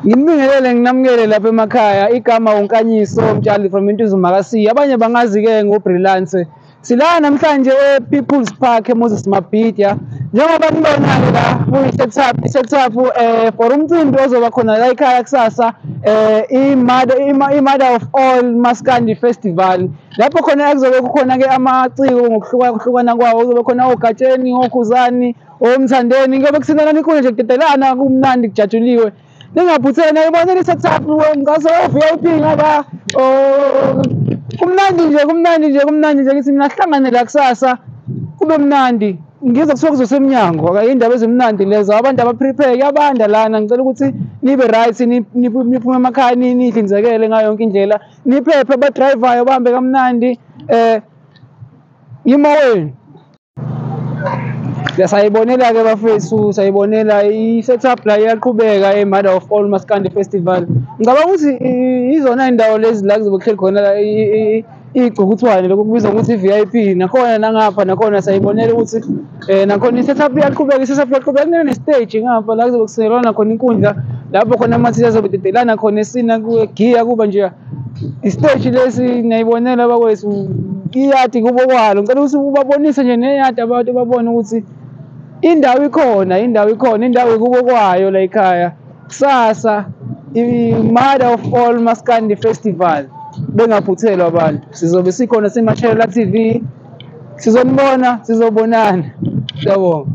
Nginibingelele nginamukele lapha emakhaya. Igama uNkanyiso Mtshali from Intuzuma kaSiya. Abanye bangazi-ke ngoBrilliance. Sila namhlanje e-People's Park eMoses Mabhida. Njengoba nibona-ke la kuyi-setup, i-setup for umcimbi ozoba khona la ekhaya kusasa, i-Mother of All Maskandi Festival. Lapho khona kuzobe kukhona-ke amaciko ngokuhlukahlukana kwawo, kuzobe khona oGatsheni, oKhuzani, oMthandeni, kuyobe kusinelana inkundla nje kudedelana kumnandi kujatshuliwe. Ningaphutheni, nayibonela i-setup ngaso VIP ngaba kumnandi nje, kumnandi nje, kumnandi nje. Ngithi mina sihlangane la kusasa kube mnandi. Ngizwa kuthiwa kuzosemnyango, indaba ezimnandi lezo, abantu aba-prepare, kuyabanda lana. Ngicela ukuthi nibe right, niphume emakhaya, nihlinzekele ngayo yonke indlela, niphephe, abadrayivayo bahambe kamnandi. Yimo wenu. Sayibonela-ke bafethu, sayibonela i-setup la iyaqhubeka e-Mother of All Maskandi Festival. Ngicabanga ukuthi izona iy'ndawo lezi la kuzobe kuhleli khona iy'cukuthwane, lokhu kubizwa ngokuthi i-VIP. Nakhona nangapha nakhona sayibonela ukuthi nakhona i-setup iyaqhubeka, i-setup iyaqhubeka. Kunene-stage ngapha la kuzobe kusinelwana khona inkundla, lapho khona ama-artist azobe dedelana khona esina kugiya, kuba nje isiteji lesi. Niyayibonela bakwethu iyadi kubo kwalo. Ngicela ukuthi ubabonise nje neyadi, abantu babone ukuthi indawo ikhona, indawo ikhona, indawo ikubo kwayo la ekhaya. Kusasa i-Mother of All Maskandi Festival, bengaphuthelwa abantu. Sizobe sikhona siMashela TV, sizonibona, sizobonana. Siyabonga.